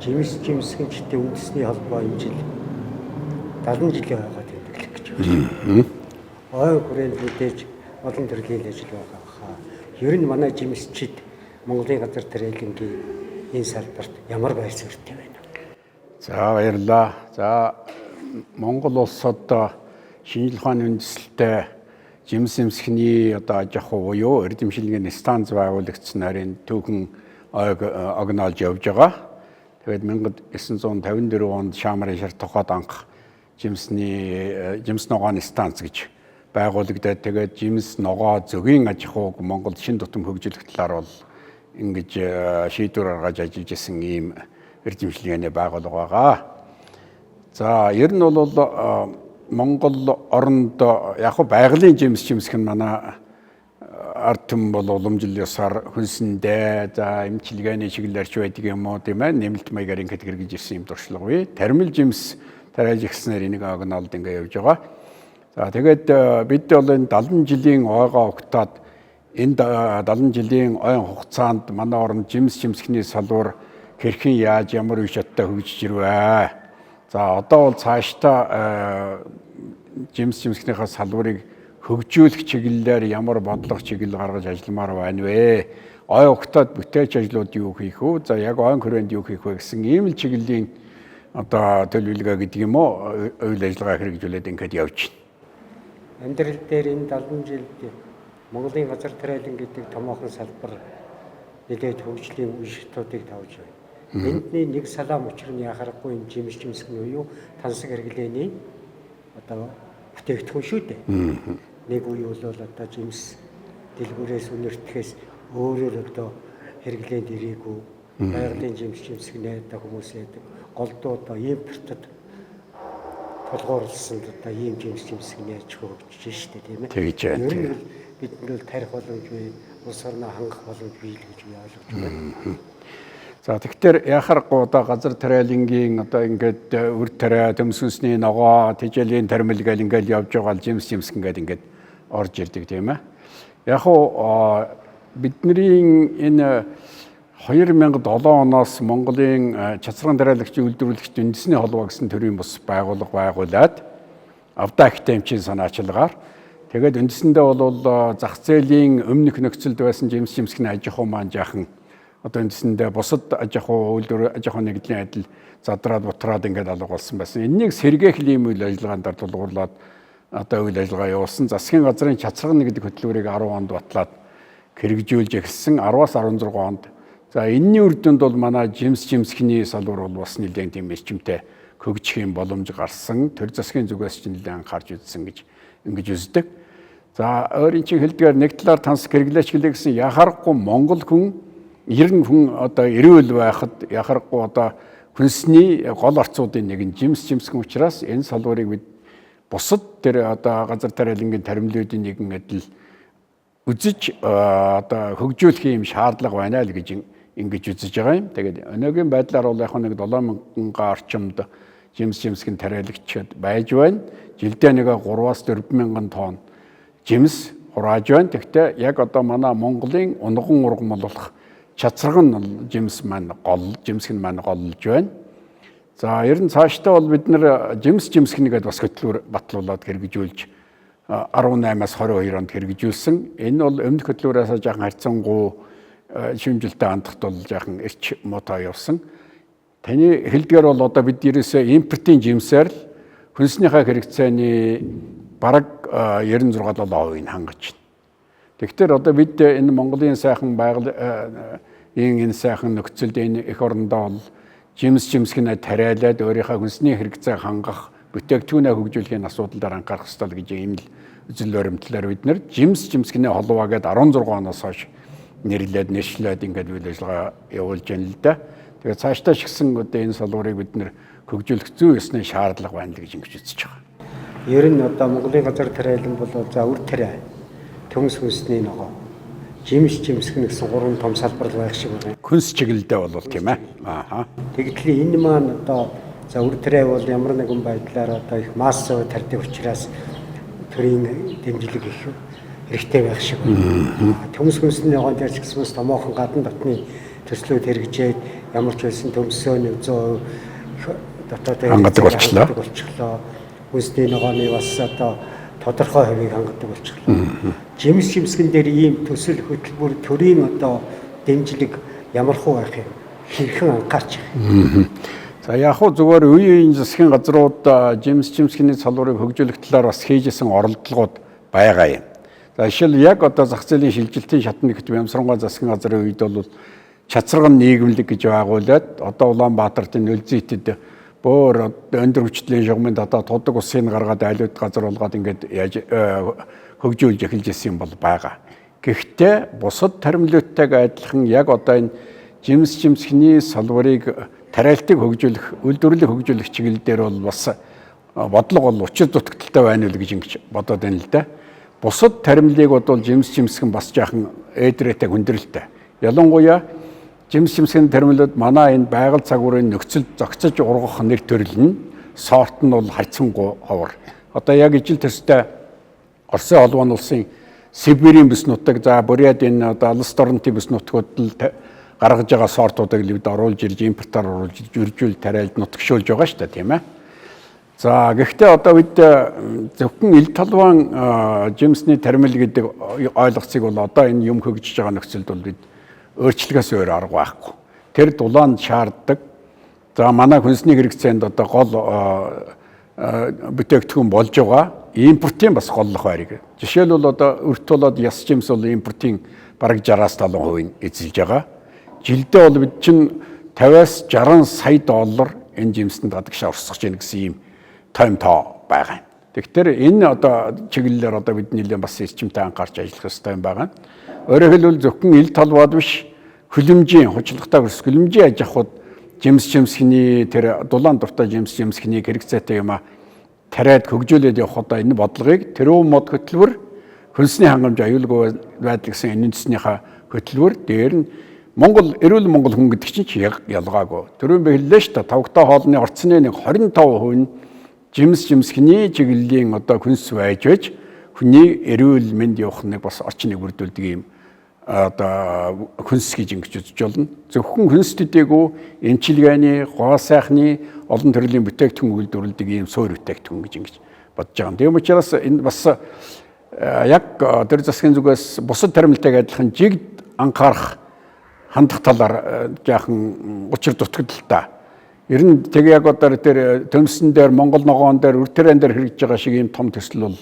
Жимс жимсгэнчтэй үндэсний холбоо энэ жил 70 жилийн ойгоо тэмдэглэх гэж байна. Ой хүрээнд мэдээж олон төрлийн ажил байгаа хаа. Ер нь манай жимсчид Монголын газар тариалангийн энэ салбарт ямар байр суурьтай байна вэ? За, баярлалаа. За, Монгол улсад шинжлэх ухааны үндэслэлтэй жимс эмсхний одоо аж ахуй буюу эрдэмшилгээний станц байгуулагдсан нарийн түүхэн ойг огноолж явж байгаа. Тэгээд 1954 онд Шаамарын шар тухайд анх жимсний жимс ногооны станц гэж байгуулагдаад, тэгээд жимс ногоо зөгийн аж ахуйг Монголд шин тутам хөгжүүлэх талаар бол ингэж шийдвэр гаргаж ажиллаж исэн ийм эрдэмшилгээний байгууллага байгаа. За, ер нь бол Монгол оронд яг хөө байгалийн жимс жимсэх нь манай ард түмэн бол уламжлал ёсоор хүнсэндээ, за, эмчилгээний чиглэлээр ч байдаг юм уу, тийм ээ, нэмэлт маягаар ингээд хэрэгжиж ирсэн юм туршлага бий. Тармил жимс тариалж ирснээр энийг огноолд ингээд явж байгаа. За, тэгээд бид бол энэ 70 жилийн ойгоо угтаад, энэ 70 жилийн ойн хугацаанд манай оронд жимс жимсхний салбар хэрхэн яаж ямар үе шаттай хөгжиж ирвэ? За, одоо бол цаашдаа жимс жимсгнийхаа салбарыг хөгжүүлэх чиглэлээр ямар бодлого чиглэл гаргаж ажилламаар байна вэ? Ой угтаад бүтээч ажлууд юу хийх вэ? За, яг ойн хүрээнд юу хийх вэ гэсэн ийм л чиглэлийн одоо төлөвлөгөө гэдэг юм уу, үйл ажиллагаа хэрэгжүүлээд ингээд явж байна. Амьдрал дээр энэ 70 жилд Монголын газар тариалан гэдэг томоохон салбар нэлээд хөгжлийн үе шатуудыг тавьж байна. Эндний нэг салаа учир нь яхаарахгүй энэ жимс жимсгэн буюу тансаг хэрэглээний одоо бүтээгдэхүүн шүү дээ. Нэг үе бол одоо жимс дэлгүүрээс үнэртэхээс өөрөөр одоо хэрэглээнд ирээгүй, байгалийн жимс жимсгнээ одоо хүмүүс яадаг. Голдуу одоо импортод тулгуурласан одоо ийм жимс жимсгнээ ч хөгжиж штэ, тийм ээ. Тэгж байна. Ер нь бидэнд бол тарих боломж бий, улс орноо хангах боломж бий л гэж би ойлгож байна. За, тэгэхээр яхаарахгүй одоо газар тариалангийн одоо ингээд үр тариа, төмс хүнсний ногоо, тэжээлийн тармил гэл ингээд явж байгаа л жимс жимсгэн ингээд ингээд орж ирдэг, тийм ээ. Яг уу бидний энэ 2007 оноос Монголын цацраган тариалагчийн үйлдвэрлэгч үндэсний холбоо гэсэн төрийн бус байгууллага байгуулад, Авда академичийн санаачилгаар, тэгээд үндсэндээ бол зах зээлийн өмнөх нөхцөлд байсан жимс жимсгний аж ахуй маань жаахан одоо үндсэндээ бусад аж ахуй үйлдвэр аж ахуйн нэгдлийн адил задраад бутраад ингээд алга болсон байсан. Эннийг сэргээх ийм үйл ажиллагаанд тулгуурлаад одоо үйл ажиллагаа явуулсан. Засгийн газрын чацрагна гэдэг хөтөлбөрийг 10 онд батлаад хэрэгжүүлж эхэлсэн. 10-аас 16 онд. За, энэний үр дүнд бол манай жимс жимсхний салбар бол бас нэлээд тийм эрчимтэй хөгжих юм боломж гарсан. Төр засгийн зүгээс ч нэлээд анхаарч үзсэн гэж ингэж үздэг. За, өөрийн чинь хэлдгээр нэг талаар тансаг хэрэглээч гэлээ гэсэн, яхаарахгүй Монгол хүн, 90 хүн одоо эрүүл байхад яхаарахгүй одоо хүнсний гол орцуудын нэг нь жимс жимсгэн учраас энэ салбарыг бид бусад тэр одоо газар тариалангийн таримлуудын нэгэн адил үзэж одоо хөгжүүлэх юм шаардлага байна л гэж ингэж үзэж байгаа юм. Тэгээд өнөөгийн байдлаар бол яг нэг 7000 орчимд жимс жимсгэн тариалагчид байж байна. Жилдээ нэг 3-аас 4 мянган тонн жимс хурааж байна. Тэгэхдээ яг одоо манай Монголын унган ургамал болох чацраган жимс маань гол жимсгэн маань голлож байна. За, ер нь цаашдаа бол бид нэр жимс жимсгэнийгээд бас хөтөлбөр батлуулаад хэрэгжүүлж 18-аас 22 онд хэрэгжүүлсэн. Энэ бол өмнөх хөтөлбөрөөс жаахан харьцангуй шимжилтэй хандахт бол жаахан эрч муутай явсан. Таны хэлдгээр бол одоо бид ерөөсөө импортын жимсээр л хүнснийхээ хэрэгцээний бараг 96 7% хангаж байна. Тэгэхээр одоо бид энэ Монголын сайхан байгаль энэ сайхан нөхцөлд, энэ эх орондоо бол жимс жимсгэнэ тариалаад өөрийнхөө хүнсний хэрэгцээг хангах, бүтээгдэхүүнээ хөгжүүлэхийн асуудал дээр анхаарах ёстой л гэж ийм л үзэл баримтлалаар бид нэр жимс жимсгэнэ холбоо гээд 16 оноос хойш нэрлээд, нэршлээд ингээд үйл ажиллагаа явуулж байна л да. Тэгээд цаашдаа ч гэсэн одоо энэ салбарыг бид нэр хөгжүүлэх зүй ёсны шаардлага байна л гэж ингэж үзэж байгаа. Ер нь одоо Монголын газар тариалан бол за үр тариа, төмс хүнсний ногоо, жимс жимсгэн гэсэн гурван том салбар байх шиг байна. Хүнс чиглэлдээ бол тийм ээ. Ааха. Тэгтэл энэ маань одоо за үр тариа бол ямар нэгэн байдлаар одоо их массав тарьдаг учраас төрийн дэмжлэг их хэрэгтэй байх шиг байна. Төмс хүнсний ногоон дээр ч гэсэн бас томоохон гадна дотны төслүүд хэрэгжээд ямар ч байсан төмсөө 100% дотоодын хангадаг болчихлоо. Хүнсний ногооны бас одоо тодорхой хувийг хангадаг болчихлоо. Жимс жимсгэн дээр ийм төсөл хөтөлбөр төрийн одоо дэмжлэг ямархуу байх юм? Хэрхэн анхаарч юм? За яг хуу зүгээр үе үеийн засгийн газрууд жимс жимсгний салбарыг хөгжүүлэх талаар бас хийжсэн оролдлогууд байгаа юм. За жишээл яг одоо зах зээлийн шилжилтийн шатны гэт Бямсрангуй засгийн газрын үед бол чацраган нийгэмлэг гэж байгуулад одоо Улаанбаатарт нөлзийтэд бөөр өндөр хүчлийн шугамын дотоод тудаг усыг гаргаад айлууд газар болгоод ингээд яаж хөгжүүлж эхэлж исэн юм бол байгаа. Гэхдээ бусад таримлуудтайгаа адилхан яг одоо энэ жимс жимсгний салбарыг тариалтыг хөгжүүлэх, үйлдвэрлэлийг хөгжүүлэх чиглэл дээр бол бас бодлого бол учир дутагдaltaй байна уу гэж ингэж бодоод байна л да. Бусад таримлыг бодвол жимс жимсгэн бас жаахан ээдрээтэй хүндрэлтэй. Ялангуяа жимс жимсгэн таримлууд манай энэ байгаль цагуурын нөхцөлд зохицож ургах нэг төрөл нь сорт нь бол харьцангуй ховор. Одоо яг ижил төстэй Оросын холбооны улсын Сибирийн бүс нутаг, за Бурят энэ одоо алс дорнотын бүс нутгууд л гаргаж байгаа сортуудыг л бид оруулж ирж импортоор оруулж ирж үржүүл тариалд нутагшуулж байгаа шүү дээ, тийм ээ. За гэхдээ одоо бид зөвхөн ил толгойн жимсний таримл гэдэг ойлголцыг бол одоо энэ юм хөгжиж байгаа нөхцөлд бол бид өөрчлөхөөс өөр арга байхгүй. Тэр дулаанд шаарддаг. За манай хүнсний хэрэгцээнд одоо гол бүтээгдэхүүн болж байгаа импортын бас голлох байрыг. Жишээлбэл одоо өрт болоод яс жимс бол импортын бараг 60-аас 70% эзэлж байгаа. Жилдээ бол бид чинь 50-аас 60 сая доллар энэ жимсэнд гадагшаа урсгаж байна гэсэн ийм тойм тоо байгаа юм. Тэгэхээр энэ одоо чиглэлээр одоо бид нэлээд бас эрчимтэй анхаарч ажиллах ёстой юм байгаа. Өөрөөр хэлбэл зөвхөн ил толгойд биш хөлөмжийн хучлагтай хөрс хөлөмжийн аж ахуйд жимс жимсгний тэр дулаан дуртай жимс жимсгний хэрэгцээтэй юм а тариад хөгжүүлээд явах одоо энэ бодлогыг тэрүүн мод хөтөлбөр хүнсний хангамж аюулгүй байдал гэсэн энэ үндэснийхээ хөтөлбөр дээр нь Монгол эрүүл Монгол хүн гэдэг чинь ч ялгаагүй. Түрүүн би хэллээ шүү дээ. Тавгтай хоолны орцны нэг 25% нь жимс жимсгний чиглэлийн одоо хүнс байж байж хүний эрүүл мэнд явах нэг бас орчныг бүрдүүлдэг юм одоо хүнс гэж ингэж үзэж болно. Зөвхөн хүнс төдийгүй эмчилгээний, гоо сайхны олон төрлийн бүтээгдэхүүн үйлдвэрлэдэг ийм суур бүтээгдэхүүн гэж ингэж бодож байгаа юм. Тийм учраас энэ бас яг төр засгийн зүгээс бусад таримлтайг адилхан жигд анхаарах хандах талаар жаахан учир дутагдaltaй. Ер нь тэг яг одоо тэр төмсөн дээр Монгол ногоон дээр үр тариан дээр хэрэгжиж байгаа шиг ийм том төсөл бол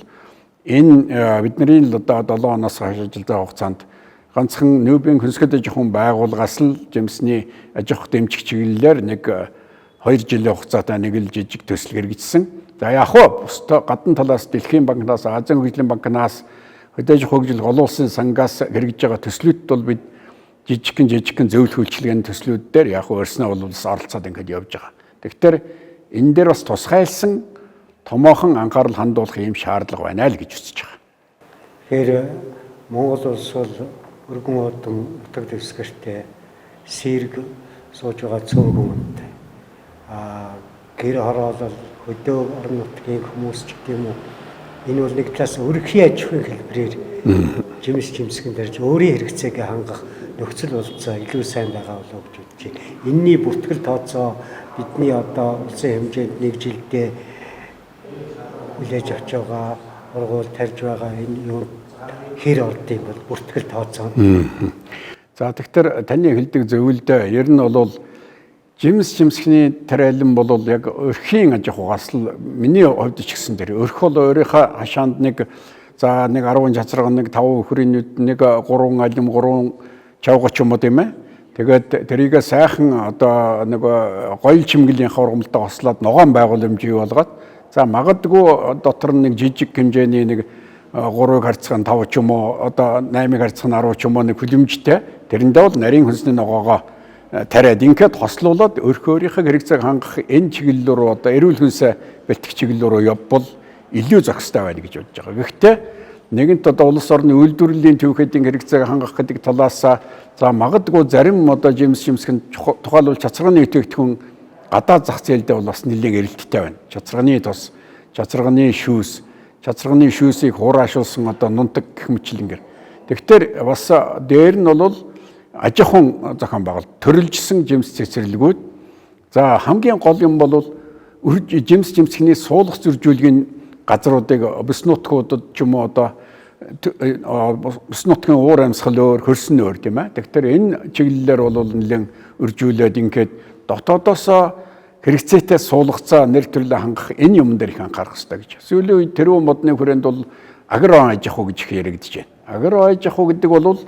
энэ бидний л одоо 7 оноос хойш ажиллаж байгаа хугацаанд ганцхан нүүбийн хүнсгэд аж ахуйн байгууллагаас л жимсний аж ахуй дэмжих чиглэлээр нэг 2 жилийн хугацаатай нэг л жижиг төсөл хэрэгжсэн. За яг хөө бусдаа гадна талаас Дэлхийн банкнаас, Азийн хөгжлийн банкнаас, хөдөө аж ахуй хөгжил олон улсын сангаас хэрэгжиж байгаа төслүүдэд бол бид жижигхэн зөвлөх үйлчилгээний төслүүд дээр яг өөрснөө бол бас оролцоод ингээд явж байгаа. Тэгэхээр энэ дээр бас тусгайлсан томоохон анхаарал хандуулах ийм шаардлага байна л гэж үзэж байгаа. Тэгэхээр Монгол улс бол өргөн удам нутаг дэвсгэртэй сэрэг сууж байгаа цөөн хүмүүнтэй. Гэр хороолол хөдөө орон нутгийн хүмүүс ч гэдэм үү. Энэ бол нэг талаас өрхийн аж ахуйн хэлбэрээр жимс жимсгэн дэрж өөрийн хэрэгцээг хангах нөхцөл болцоо илүү сайн байгаа болов уу гэж бодож байна. Энийний бүртгэл тооцоо бидний одоо улсын хэмжээнд нэг жилдээ хүлээж авч байгаа, ургуул тарьж байгаа энэ юу хэр орд юм бол бүртгэл тооцоо. За тэгэхээр таны хэлдэг зөвлөдөө ер нь бол жимс жимсгний тариалан бол яг өрхийн аж ахуйгаас л миний хувьд ч гэсэн тэр өрх бол өөрийнхөө хашаанд нэг за нэг 10 чацраг нэг 5 өхрийн нүд нэг 3 алим 3 чавга ч юм уу тийм ээ. Тэгээд тэрийгэ сайхан одоо нэг гоёл чимгэлийн ургамалтай хослоод ногоон байгууламжийг болгоод за магадгүй дотор нэг жижиг хэмжээний нэг 3-ыг харьцах нь 5 ч юм уу одоо 8-ыг харьцах нь 10 ч юм уу нэг хүлэмжтэй тэрэндээ бол нарийн хүнсний ногоогоо тариад ингээд хослуулад өөрийнхөө хэрэгцээг хангах энэ чиглэл рүү одоо эрүүл хүнсээ бэлтгэх чиглэл рүү явбал илүү зохистой байна гэж бодож байгаа. Гэхдээ нэгэнт одоо улс орны үйлдвэрлэлийн төвхөдийн хэрэгцээг хангах гэдэг талаас за магадгүй зарим одоо жимс жимсгэн тухайлбал чацрагны бүтээгдэхүүн гадаад зах зээлдээ бол бас нэлээд эрэлттэй байна. Чацрагны тос, чацрагны шүүс, чацрагны шүүсийг хураашуулсан одоо нунтаг гэх мэтлэнгээр. Тэгэхээр бас дээр нь бол аж ахуйн зохион байгуулалт, төрөлжсөн жимс цэцэрлэгүүд, за хамгийн гол юм бол жимс жимсгний суулгах зөржүүлгийн газруудыг бүс нутгуудад ч юм уу одоо бүс нутгийн уур амьсгал өөр, хөрсөн өөр тийм ээ. Тэгэхээр энэ чиглэлээр бол нэлээд өржүүлээд ингээд дотоодоосоо хэрэгцээтэй суулгацаа нэр төрлөө хангах энэ юм дээр их анхаарах хэрэгтэй гэж. Сүүлийн үед тэрүүн модны хүрээнд бол агро аж ахуй гэж их яригдж байна. Агро аж ахуй гэдэг бол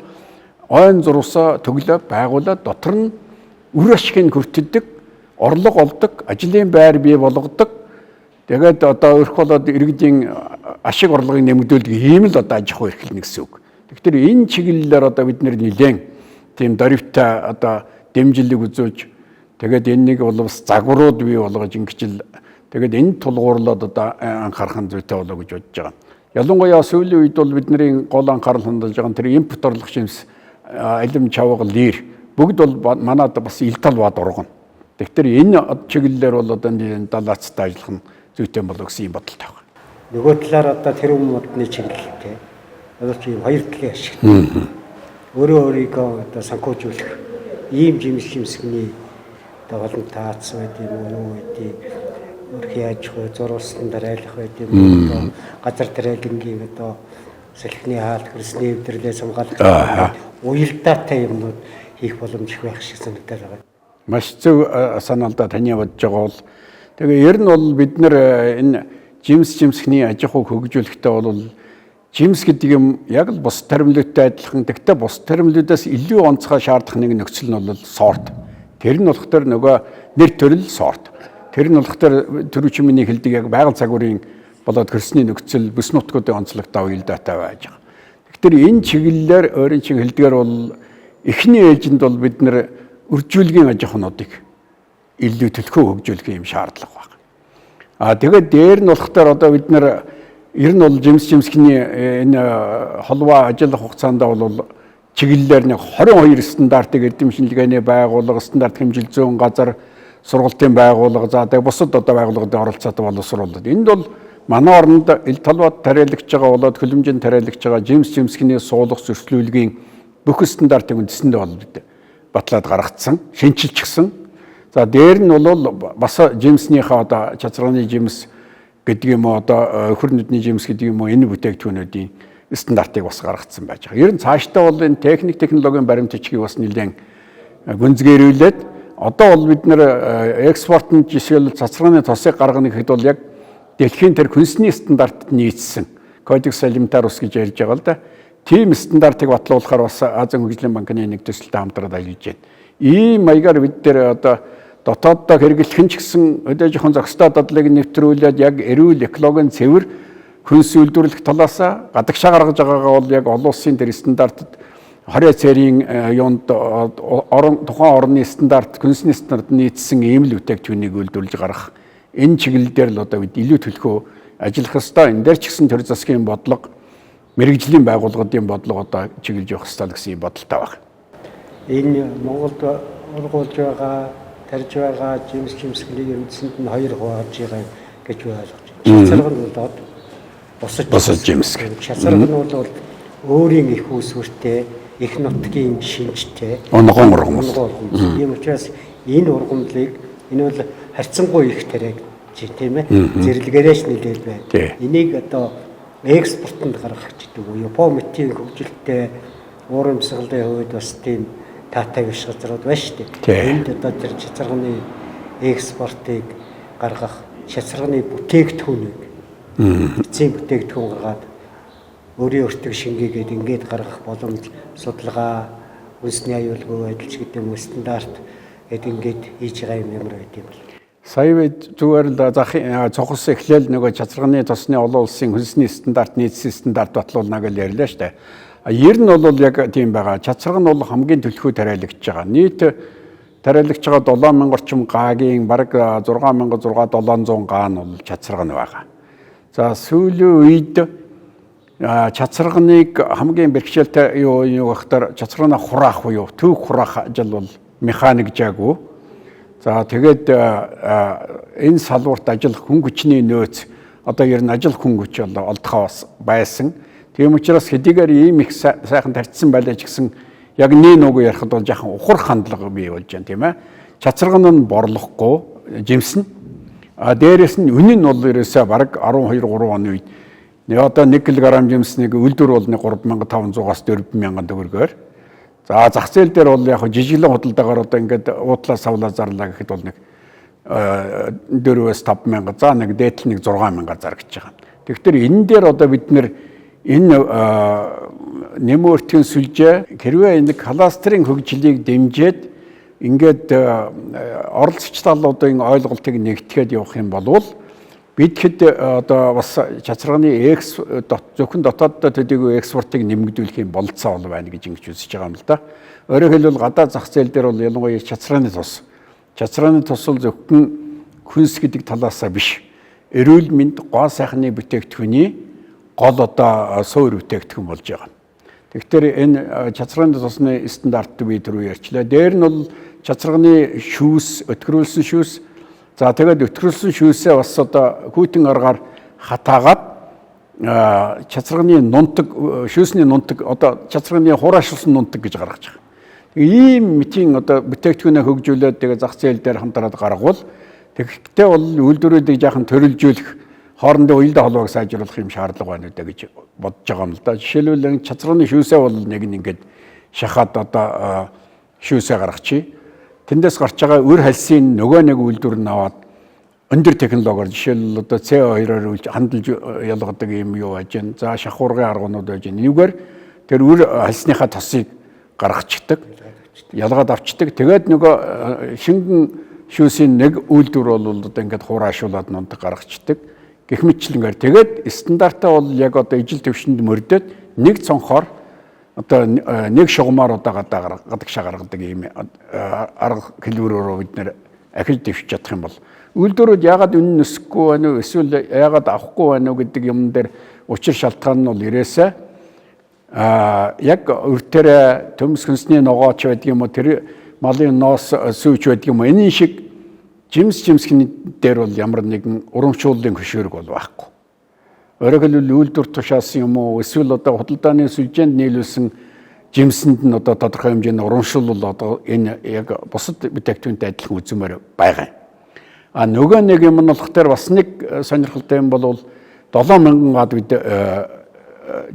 ойн зурвасаа төглөө байгуулаад дотор нь үр ашигыг хүртдэг, орлого олдог, ажлын байр бий болгодог. Тэгээд одоо өрх болоод иргэдийн ашиг орлогыг нэмэгдүүлдэг ийм л одоо аж ахуй эрхлэнэ гэсэн үг. Тэгэхээр энэ чиглэлээр одоо бид нэр нэлээд тийм дөрвтэй одоо дэмжлэг үзүүлж, тэгээд энэ нэг бол бас загварууд бий болгож ингэж л тэгээд энэ тулгуурлаад одоо анхаарах нь зүйтэй болоо гэж бодож байгаа. Ялангуяа сүүлийн үед бол бидний гол анхаарал хандуулж байгаа нь тэр импорт орлого жимс, алим чавга, лир бүгд бол манад бас ил тал бад ургана. Тэгэхээр энэ чиглэлээр бол одоо далаацтай ажиллах нь зүйтэй болоо гэсэн юм бодолтой байна. Нөгөө талаар одоо тэр модны чиглэлтэй одоо ч ийм хоёр талын ашигтай. Өөрөө өөрийгөө одоо санхүүжүүлэх ийм жимс жимсгний одоо олон таац байд юм уу, юу байдгийг өрхийн аж ахуй, зурвалсан дараалах байд юм уу, одоо газар тариалангийн одоо салхины хаалт, хөрсний эвдэрлээс хамгаалах уялдаатай юмнууд хийх боломж их байх шиг санагдаад байгаа. Маш зөв санаа л да таны бодож байгаа бол. Тэгээ ер нь бол бид нэр энэ жимс жимсхний аж ахуйг хөгжүүлэхдээ бол жимс гэдэг юм яг л бус таримлуудтай адилхан. Тэгтээ бус таримлуудаас илүү онцгой шаардах нэг нөхцөл нь бол сорт. Тэр нь болохоор нөгөө нэр төрөл сорт. Тэр нь болохоор түрүүчийн миний хэлдэг яг байгаль загварын болоод хөрсний нөхцөл, бүс нутгуудын онцлогтой уялдаатай байж байгаа. Тэгэхээр энэ чиглэлээр өөрийн чинь хэлдгээр бол эхний ээлжинд бол бид нэр өржүүлгийн аж ахуйнуудыг илүү төлхөө хөгжүүлэх юм шаардлага байна. А тэгээд дээр нь болохоор одоо бид нэр ер нь бол жимс жимсгний энэ холваа ажиллах хугацаанд бол чиглэлээр нэг 22 стандартыг эрдэм шинжилгээний байгууллага, стандарт хэмжил зүүн газар, сургалтын байгууллага, за тэгээд бусад одоо байгууллагуудын оролцоотой боловсруулаад. Энд бол манай оронд ил талбайд тариалагч байгаа болоод хөлөмжөнд тариалагч байгаа жимс жимсгний суулгах зөрчлүүлгийн бүх стандартыг үндсэндээ бол бид батлаад гаргацсан, шинчилчихсэн. За дээр нь бол бас жимснийхээ одоо чацрагны жимс гэдэг юм уу, одоо өхөр нүдний жимс гэдэг юм уу, энэ бүтээгдэхүүнүүдийн стандартыг бас гаргацсан байж байгаа. Ер нь цаашдаа бол энэ техник технологийн баримт бичгийг бас нэлээд гүнзгийрүүлээд одоо бол бид нэр экспортын жишээл цацрагны тосыг гаргана гэхэд бол яг дэлхийн тэр хүнсний стандартад нийцсэн Codex Alimentarius гэж ярьж байгаа л да. Тийм стандартыг батлуулахаар бас Азийн хөгжлийн банкны нэг төсөлтэй хамтраад ажиллаж байна. Ийм маягаар бид тэр одоо дотооддоо хэрэглэх нь ч гэсэн өдөө жохон зохистой дадлыг нэвтрүүлээд яг эрүүл экологийн цэвэр хүнс үйлдвэрлэх талаас гадагшаа гаргаж байгаагаа бол яг олон улсын тэр стандартад 20 цэрийн юунд орон тухайн орны стандарт, хүнсний стандарт нийцсэн ийм л бүтээгдэхүүнийг үйлдвэрлэж гаргах энэ чиглэл дээр л одоо бид илүү төлхөө ажиллах ёстой. Энэ дээр ч гэсэн төр засгийн бодлого, мэргэжлийн байгууллагуудын бодлого одоо чиглэж явах ёстой л гэсэн юм бодолтой байна. Энэ Монголд ургуулж байгаа, тарж байгаа жимс жимсгнийг үндсэнд нь хоёр хувааж байгаа гэж би ойлгож байна. Шацарга нь болоод бусад жимсэг. Шацарга нь бол өөрийн их үүсвэртэй, их нутгийн шинжтэй ногоон ургамал. Тийм учраас энэ ургамлыг энэ бол харьцангуй их тариагч тийм ээ. Зэрлэгээрээш нэлээд байна. Энийг одоо экспортод гаргах гэдэг үү. Япон мэтийн хөгжилтэй уур амьсгалын хувьд бас тийм таатай биш газрууд байна шүү дээ. Энд одоо тэр шацарганы экспортыг гаргах шацарганы бүтээгдэхүүнийг эцсийн бүтээгдэхүүн гаргаад өөрийн өртөг шингээгээд ингээд гаргах боломж, судалгаа, үндэсний аюулгүй байдал ч гэдэг юм уу, стандарт гэд ингээд хийж байгаа юм ямар байд юм бол. Сая бид зүгээр л захын цохос эхлээл нөгөө чацрагны тосны олон улсын хүнсний стандарт, нийцсэн стандарт батлуулна гэж ярьлаа шүү дээ. Ер нь бол яг тийм байгаа. Чацраг нь бол хамгийн төлхөө тариалагч байгаа. Нийт тариалагч байгаа 7000 орчим гаагийн бараг 6600 700 гаа нь бол чацраг нь байгаа. За сүүлийн үед чацрагныг хамгийн бэрхшээлтэй юу гэхээр чацрагна хураах буюу төв хураах ажил бол механик жаагүй. За тэгээд энэ салбарт ажиллах хүн хүчний нөөц одоо ер нь ажил хүн хүч бол олдохоо бас байсан. Тийм учраас хэдийгээр ийм их сайхан тарьдсан байлаа ч гэсэн Яг нэг нүг ярихад бол жаахан ухрах хандлага бий болж байна, тийм ээ. Чацраган нь борлохгүй жимсэн. А дээрэс нь үнэн нь бол ерөөсөө бараг 12 3 оны үед нэг одоо 1 кг жимснийг үйлдвэр бол 3500-аас 4000 төгрөгөөр. За зах зээл дээр бол яг жижиглэн худалдаагаар одоо ингээд уудлаа савлаа зарлаа гэхэд бол нэг 4-өөс 5000, за нэг дээдл нэг 6000-аар зарагдаж байгаа. Тэгэхээр энэ дээр одоо бид нэр энэ нэмэн өртгийн сүлжээ хэрвээ энэ кластерын хөгжлийг дэмжиж ингээд оролцогч талуудын ойлголтыг нэгтгэхэд явах юм бол бид хэд одоо бас чацрагны экс зөвхөн дотооддоо төдийгүй экспортыг нэмэгдүүлэх юм бололцоо бол байна гэж ингэж үзэж байгаа юм л да. Өөрөөр хэлбэл гадаад зах зээл дээр бол ялангуяа чацрааны тус. Чацрааны тус бол зөвхөн хүнс гэдэг талаасаа биш. Эрүүл мэнд, гоо сайхны бүтээгдэхүүний гол одоо суур бүтээгдэхүүн болж байгаа. Тэгэхээр энэ чацрагны тусны стандарт би түрүү ярьчлаа. Дээр нь бол чацрагны шүүс, өтгөрүүлсэн шүүс. За тэгээд өтгөрүүлсэн шүүсээ бас одоо хүйтэн аргаар хатаагаад чацрагны нунтаг, шүүсний нунтаг, одоо чацрагны хураашилсан нунтаг гэж гаргаж байгаа. Тэгээ ийм мэтийн одоо бүтээгдэхүүнээ хөгжүүлээд тэгээ зах зээл дээр хамтраад гаргавал тэгэхдээ бол үйлдвэрүүдийг жаахан төрөлжүүлэх, хоорондын уялдаа холбоог сайжруулах юм шаардлага байна үү гэж бодож байгаа юм л да. Жишээлбэл чацрагны шүүсээ бол нэг нь ингээд шахаад одоо шүүсээ гаргачих. Тэндээс гарч байгаа үр хальсын нөгөө нэг үйлдвэр нь аваад өндөр технологиор жишээлбэл одоо CO2-оор үлж хандалж ялгадаг юм юу байж гэн. За шахуургын арганууд байж гэн. Энэгээр тэр үр хальсныхаа тосыг гаргачихдаг. Ялгаад авчдаг. Тэгээд нөгөө шингэн шүүсийн нэг үйлдвэр бол одоо ингээд хураашуулаад нунтаг гаргачихдаг. Гэх мэтчилэнгээр тэгээд стандартаа бол яг одоо ижил төвшөнд мөрдөд нэг цонхоор одоо нэг шугамар одоо гадаа гадагшаа гаргадаг ийм арга хэлбэрөөрөө бид нэр ахиж дэвшиж чадах юм бол үйлдвэрүүд яагаад үнэн өсөхгүй байна уу, эсвэл яагаад авахгүй байна уу гэдэг юм дээр учир шалтгаан нь бол ирээсээ яг өртөөрэ төмс хүнсний ногооч байдаг юм уу, тэр малын ноос сүүч байдаг юм уу, энэ шиг жимс жимсгний дээр бол ямар нэгэн урамшууллын хөшөөрөг бол байхгүй. Өөрөөр хэлбэл үйлдвэр тушаасан юм уу, эсвэл одоо худалдааны сүлжээнд нийлүүлсэн жимсэнд нь одоо тодорхой хэмжээний урамшуулал одоо энэ яг бусад бүтээгдэхүүнтэй адилхан үзмээр байгаа юм. А нөгөө нэг юм нь болох дээр бас нэг сонирхолтой юм бол 7000 гад бид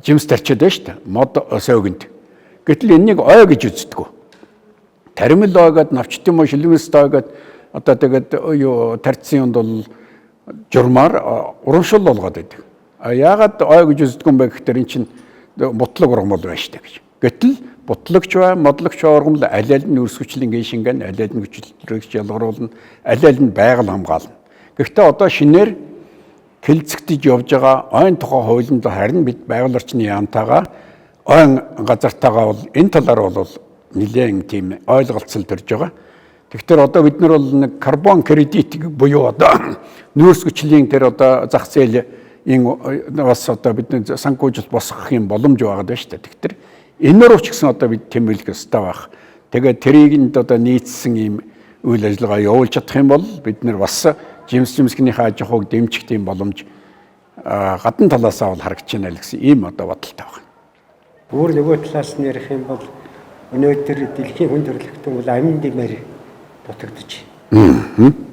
жимс тарчаад байна шүү дээ. Мод сойгонд. Гэтэл энэнийг ой гэж үздэг. Таримл ойгоод навчт юм уу, шилмэст ойгоод одоо тэгээд юу тарьсан юмд бол журмаар урамшуул болгоод байдаг. А яагаад ой гэж үздэг юм бэ гэхээр эн чинь бутлаг ургамал байна шүү дээ гэж. Гэтэл бутлагч бай, модлогч ургамал аль аль нь өрсгөчлэн гин шингэн, аль аль нь хүчлэгч ялгаруулна, аль аль нь байгаль хамгаална. Гэхдээ одоо шинээр хэлцэгдэж явж байгаа ойн тухай хуулинд харин бид байгаль орчны яамтайгаа ойн газартайгаа бол энэ талаар бол нэлээд тийм ойлголцол төрж байгаа. Тэгэхээр одоо бид нар бол нэг карбон кредит буюу одоо нүүрс хүчлийн тэр одоо зах зээл энэ бас одоо бид санхүүжилт босгох юм боломж байгаа даа шүү дээ. Тэгэхээр энэ рүү ч гэсэн одоо бид тэмүүлэх ёстой байх. Тэгээд тэрийг нь одоо нийцсэн ийм үйл ажиллагаа явуулж чадах юм бол бид нар бас жимс жимсгнийхээ аж ахуйг дэмжих тийм боломж гадна талаасаа бол харагдаж байна л гэсэн ийм одоо бодолтой байна. Өөр нөгөө талаас нь ярих юм бол өнөөдөр дэлхийн хүн төрөлхтөн бол амин дэмээр дутагдаж.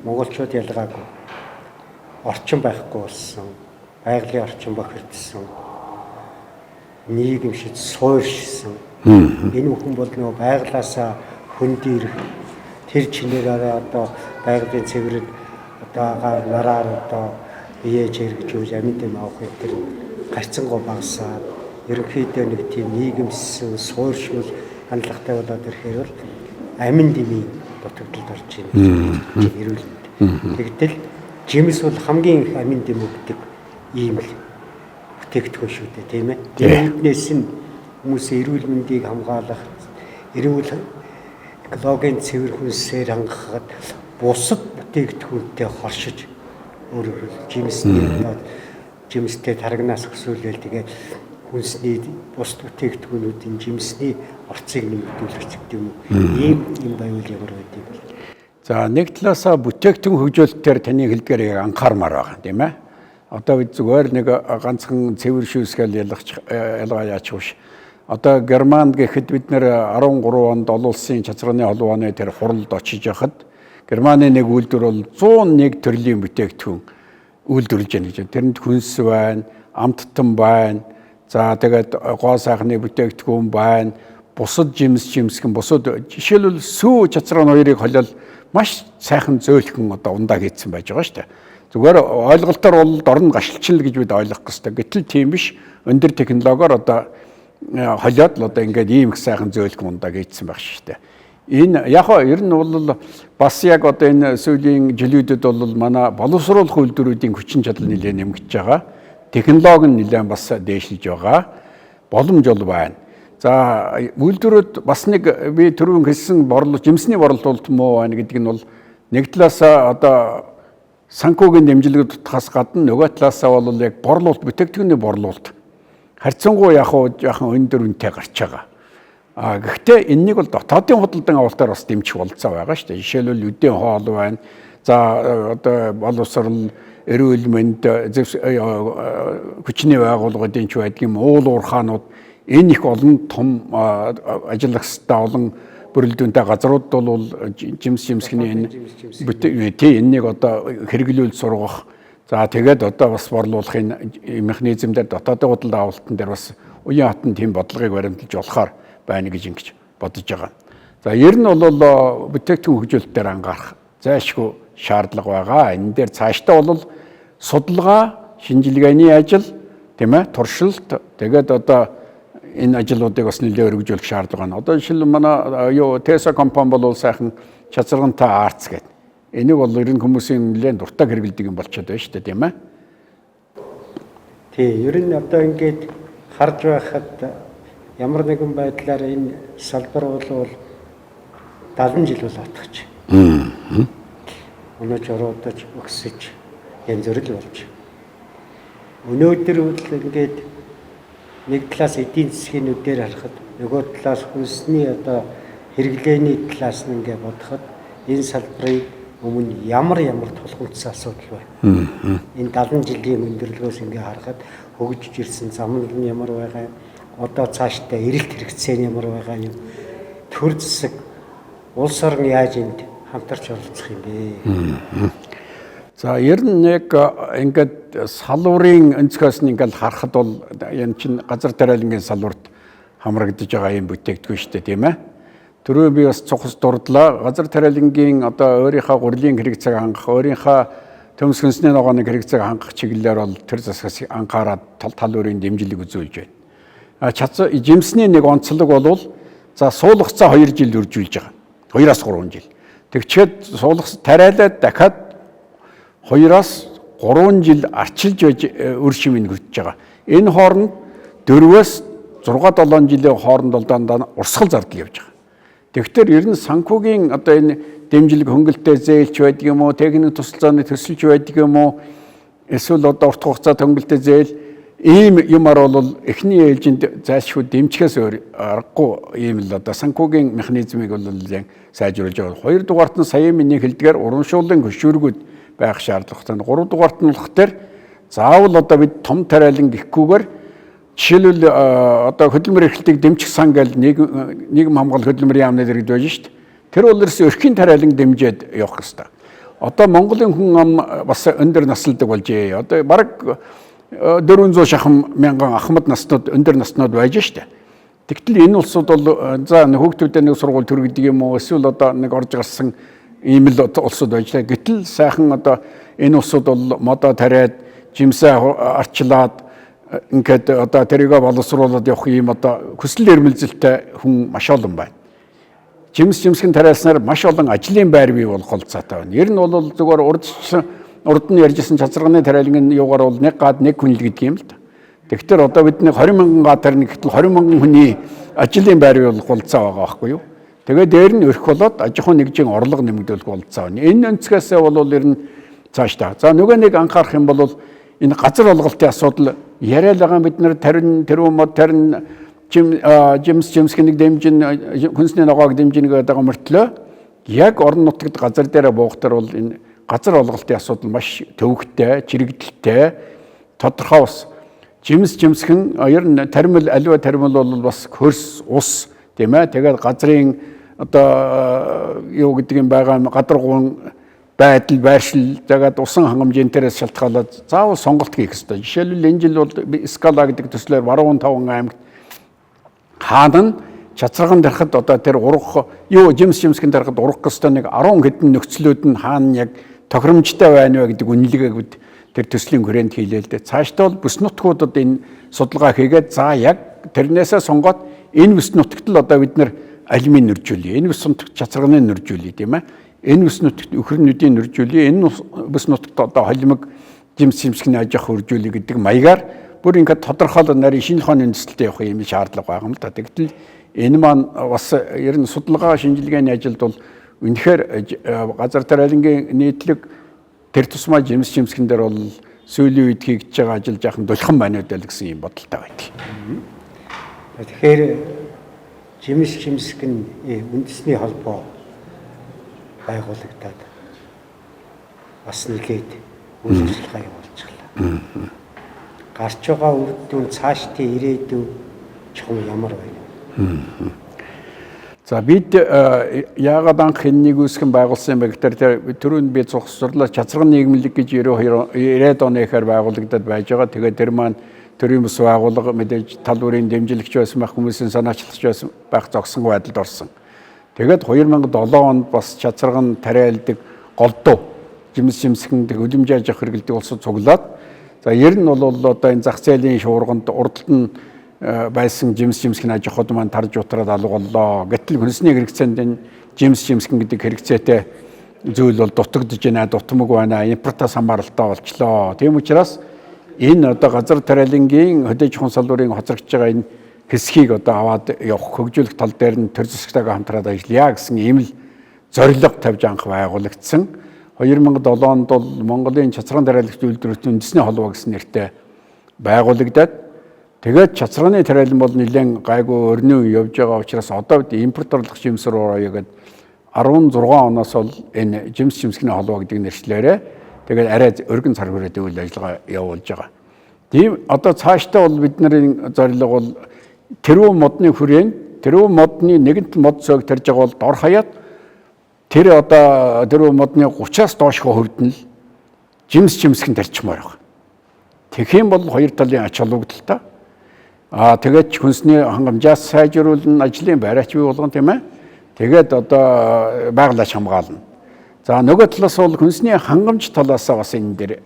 Монголчууд ялгаагүй. Орчин байхгүй болсон. Байгалийн орчин бохирдсон. Нийгэм шиг суурьшсан. Энэ бүхэн бол нөгөө байгалаасаа хөндийрэх тэр чинээрээ одоо байгалийн цэвэрэнд одоо агаар нараар одоо бие чирэгжүүл амин дэм авах тэр гарцсангуу багасаад ерөнхийдөө нэг тийм нийгэмссэн суурьшмал хандлагатай болоод ирэхээр бол амин дэмий дутагдалд орж байна гэж эрүүл мэнд. Тэгтэл жимс бол хамгийн их амин дэм өгдөг ийм л бүтээгдэхүүн шүү дээ, тийм ээ. Энднээс нь хүмүүсийн эрүүл мэндийг хамгаалах, эрүүл экологийн цэвэр хүнсээр хангахад бусад бүтээгдэхүүнтэй хоршиж өөрөөр хэлбэл жимсний одоо жимстэй тарагнаас өсвөлэл тэгээд хүнсний бусад бүтээгдэхүүнүүдийн жимсний орцыг нэмэгдүүлэх ч гэдэг юм уу. Ийм юм байвал ямар байд юм бэ? За нэг талаасаа бүтээгдэхүүн хөгжүүлэлтээр таны хэлдгээр яг анхаармаар байгаа тийм ээ. Одоо бид зүгээр нэг ганцхан цэвэр шүүсгээл ялгах ялгаа яачих биш. Одоо Германд гэхэд бид нэр 13 онд олон улсын чацраны холбооны тэр хуралд очиж яхад Германы нэг үйлдвэр бол 101 төрлийн бүтээгдэхүүн үйлдвэрлэж байна гэж. Тэрэнд хүнс байна, амттан байна. За тэгээд гоо сайхны бүтээгдэхүүн байна. Бусад жимс жимсгэн бусад жишээлбэл сүү чацрын хоёрыг холиол маш сайхан зөөлхөн одоо ундаа хийцэн байж байгаа шүү дээ. Зүгээр ойлголтоор бол дорн гашилчил гэж бид ойлгох ёстой. Гэтэл тийм биш. Өндөр технологиор одоо холиод л одоо ингээд ийм их сайхан зөөлхөн ундаа хийцэн байх шүү дээ. Энэ яг хоо ер нь бол бас яг одоо энэ сүүлийн жилүүдэд бол манай боловсруулах үйлдвэрүүдийн хүчин чадал нэлээд нэмэгдэж байгаа. Технологи нь нэлээд бас дээшилж байгаа. Боломж бол байна. За үйлдвэрүүд бас нэг би түрүүн хэлсэн борлуулалт, жимсний борлуулалт муу байна гэдэг нь бол нэг талаасаа одоо санхүүгийн дэмжлэг дутхаас гадна нөгөө талаасаа бол яг борлуулалт, бүтээгдэхүүний борлуулалт харьцангуй яг жоохон өндөр үнэтэй гарч байгаа. А гэхдээ энэнийг бол дотоодын худалдан авалтаар бас дэмжих болцоо байгаа шүү дээ. Жишээлбэл үдийн хоол байна. За одоо боловсрол, эрүүл мэнд, хүчний байгууллагуудын ч байдаг юм уул уурхаанууд энэ их олон том ажиллах ёстой олон бүрэлдэхүүнтэй газрууд бол жимс жимсгний энэ тий энэнийг одоо хэрэглүүл сургах. За тэгээд одоо бас борлуулахын механизм дээр дотоодын худалдан авалтан дээр бас уян хатан тийм бодлогыг баримталж болохоор байна гэж ингэж бодож байгаа. За ер нь бол бүтээгдэхүүн хөгжүүлэлт дээр анхаарах зайлшгүй шаардлага байгаа. Энэ дээр цаашдаа бол судалгаа, шинжилгээний ажил, тийм ээ, туршилт, тэгээд одоо энэ ажлуудыг бас нэлээд өргөжүүлэх шаардлага байна. Одоо жишээл манай юу Tesla компани бол сайхан чацаргантай арц гэдэг. Энийг бол ер нь хүмүүсийн нэлээд дуртай хэрэглэдэг юм болчиход байна шүү дээ, тийм ээ. Тий, ер нь одоо ингээд харж байхад ямар нэгэн байдлаар энэ салбар бол 70 жил бол отгоч. Өнөөж оруудаж өксөж янз бүр л болж. Өнөөдөр бол ингээд нэг талаас эдийн засгийн нүдээр харахад нөгөө талаас хүнсний одоо хэрэглээний талаас нь ингээд бодоход энэ салбарын өмнө ямар ямар тулгамдсан асуудал байна. Энэ 70 жилийн өндөрлөгөөс ингээ харахад хөгжиж ирсэн зам нь ямар байгаа юм, одоо цаашдаа эрэлт хэрэгцээ нь ямар байгаа юм, төр засаг улс орон яаж энд хамтарч оролцох юм бэ? За ер нь яг ингээд салврын өнцгөөс нь ингээд харахад бол энэ чинь газар тариалангийн салварт хамрагдаж байгаа юм бүтээгдэхүүн шүү дээ, тийм ээ. Түрүү би бас цухас дурдлаа. Газар тариалангийн одоо өөрийнхөө гурилын хэрэгцээг хангах, өөрийнхөө төмс хүнсний ногооны хэрэгцээг хангах чиглэлээр бол төр засгаас анхаарад тал өөрийн дэмжлэг үзүүлж байна. А жимсний нэг онцлог бол за суулгах цаа 2 жил үржүүлж байгаа. 2-3 жил. Тэгчээд суулгах тариалаад дахиад 2-3 жил арчилж байж үр шимийг хүртэж байгаа. Энэ хооронд 4-6 7 жилийн хооронд бол дандаа урсгал зардал явж байгаа. Тэгэхээр ер нь санхүүгийн одоо энэ дэмжлэг хөнгөлөлтөй зээлч байдаг юм уу, техник тусалцааны төсөлж байдаг юм уу, эсвэл одоо урт хугацаат хөнгөлөлтөй зээл ийм юмар бол эхний ээлжинд зайлшгүй дэмжихээс өөр аргагүй ийм л одоо санхүүгийн механизмыг бол сайжруулж байгаа. Хоёр дугаарт нь сая миний хэлдгээр урамшууллын хөшүүргүүд байх шаардлагатай. Гурав дугаарт нь болох дээр заавал одоо бид том тариалан гэхгүйгээр жишээлбэл одоо хөдөлмөр эрхлэлтийг дэмжих сан гэл нийгэм хамгаалал хөдөлмөрийн яамны дэргэд байж шít. Тэр бол ерөөсөө өрхийн тариалан дэмжиж явах хэвээр. Одоо Монголын хүн ам бас өндөр насалдаг болжээ. Одоо бараг 400 шахам мянган ахмад наснууд өндөр наснууд байж шít. Тэгтэл энэ улсууд бол за хүүхдүүдэд нэг сургууль төрөгдөг юм уу эсвэл одоо нэг орж гарсан ийм л улсууд байж та. Гэтэл сайхан одоо энэ улсууд бол модоо тариад жимсээ арчлаад ингээд одоо тэрийгэ боловсруулад явах ийм одоо хүсэл эрмэлзэлтэй хүн маш олон байна. Жимс жимсгэн тариалснаар маш олон ажлын байр бий болох болцоотой байна. Ер нь бол зүгээр урдчсан урд нь ярьжсэн чацарганы тариалан юугаар бол нэг гад нэг хүн л гэдэг юм л да. Тэгэхээр одоо бид нэг 20 мянган гад тарина гэтэл 20 мянган хүний ажлын байр бий болох болцоо байгаа байхгүй юу? Тэгээ дээр нь өрх болоод аж ахуйн нэгжийн орлого нэмэгдүүлэх болцоо байна. Энэ өнцгөөсөө бол ер нь цааш та. За нөгөө нэг анхаарах юм бол энэ газар олголтын асуудал яриа л байгаа бид нар тарин тэрүүн мод тарин жимс жимсгнийг дэмжин хүнсний ногоог дэмжин гэдэг байгаа мөртлөө яг орон нутагт газар дээрээ буугатар бол энэ газар олголтын асуудал маш төвөгтэй, чирэгдэлтэй, тодорхой бас. Жимс жимсгэн ер нь таримл аливаа таримл бол бас хөрс ус тийм ээ. Тэгээд газрын одоо юу гэдэг юм байгаа гадаргуун байдал байршил тэгээд усан хангамжийн дээрээс шалтгаалаад заавал сонголт хийх ёстой. Жишээлбэл энэ жил бол Скала гэдэг төслөөр Баруун таван аймагт хаана нь чацраган дарахад одоо тэр урах юу жимс жимсгэн дарахад урах ёстой нэг 10 хэдэн нөхцлүүд нь хаана яг тохиромжтой байна вэ гэдэг үнэлгээг бид тэр төслийн хүрээнд хийлээ л дээ. Цаашдаа бол бүс нутгуудад энэ судалгаа хийгээд за яг тэрнээсээ сонгоод энэ бүс нутагт л одоо бид нар алюмин нөржүүлье. Энэ бүс нутагт чацрагны нөржүүлье тийм ээ. Энэ бүс нутагт өхөрнүүдийн нөржүүлье. Энэ бүс нутагт одоо холимог жимс жимсгний аж ахуй хөржүүлье гэдэг маягаар бүр ингээд тодорхойлол нарийн шинжлэх ухааны үндэслэлтэй явах юм шаардлага байгаа юм л да. Тэгтэл энэ маань бас ер нь судалгаа шинжилгээний ажилд бол үнэхээр газар тариалангийн нийтлэг тэр тусмаа жимс жимсгэн дээр бол сүүлийн үед хийгдэж байгаа ажил жаахан дулихан байна уу гэсэн юм бодолтой байдаг. Тэгэхээр жимс жимсгэн үндэсний холбоо байгуулагдаад бас нэлээд үйл ажиллагаа явуулчихлаа. Гарч байгаа үр дүн цаашдын ирээдүй чухам ямар байна вэ? За бид яагаад анх энэ нэг үүсгэн байгуулсан юм бэ гэхээр түрүүнд би цогцорлоо чацраган нийгэмлэг гэж 92 90-ад оны ихээр байгуулагдаад байж байгаа. Тэгээд тэр маань төрийн бус байгууллага мэдээж тал бүрийн дэмжлэгч байсан байх, хүмүүсийн санаачлагч байсан байх зогсон байдалд орсон. Тэгээд 2007 онд бас чацраган тариалдаг голдуу жимс жимсгэн хөлөмж аж ахуй хэрэглэдэг улсууд цуглаад за ер нь бол одоо энэ зах зээлийн шуурганд урдталд нь байсан жимс жимсгэн аж ахуйд маань тарж утраад алга боллоо. Гэтэл хүнсний хэрэгцээнд энэ жимс жимсгэн гэдэг хэрэгцээтэй зүйл бол дутагдж байна, дутмаг байна, импортоос хамааралтай болчлоо. Тийм учраас энэ одоо газар тариалангийн хөдөө аж ахуйн салбарын хоцрогдож байгаа энэ хэсгийг одоо аваад явах, хөгжүүлэх тал дээр нь төр засгтайгаа хамтраад ажиллая гэсэн ийм л зорилго тавьж анх байгуулагдсан. 2007 онд бол Монголын чацраган тариалагч үйлдвэрт үндэсний холбоо гэсэн нэртэй байгуулагдаад тэгээд чацраганы тариалан бол нэлээд гайгүй өрнөө явж байгаа учраас одоо бид импорт орлох жимс рүү орё гэдээ 16 оноос бол энэ жимс жимсгний холбоо гэдэг нэршлээрээ тэгээд арай өргөн цар хүрээтэй үйл ажиллагаа явуулж байгаа. Тийм одоо цаашдаа бол бидний зорилго бол тэрвэн модны хүрээнд тэрвэн модны нэгэнт мод цог тарж байгаа бол дор хаяад тэр одоо тэрвэн модны 30-аас доошхоо хувьд нь л жимс жимсгэн тарчмаар байгаа. Тэгэх юм бол хоёр талын ач холбогдолтой. Аа тэгээд ч хүнсний хангамжаас сайжруулна, ажлын байраач бий болгон тийм ээ. Тэгээд одоо байгалаач хамгаална. За нөгөө талаас бол хүнсний хангамж талаас бас энэ дээр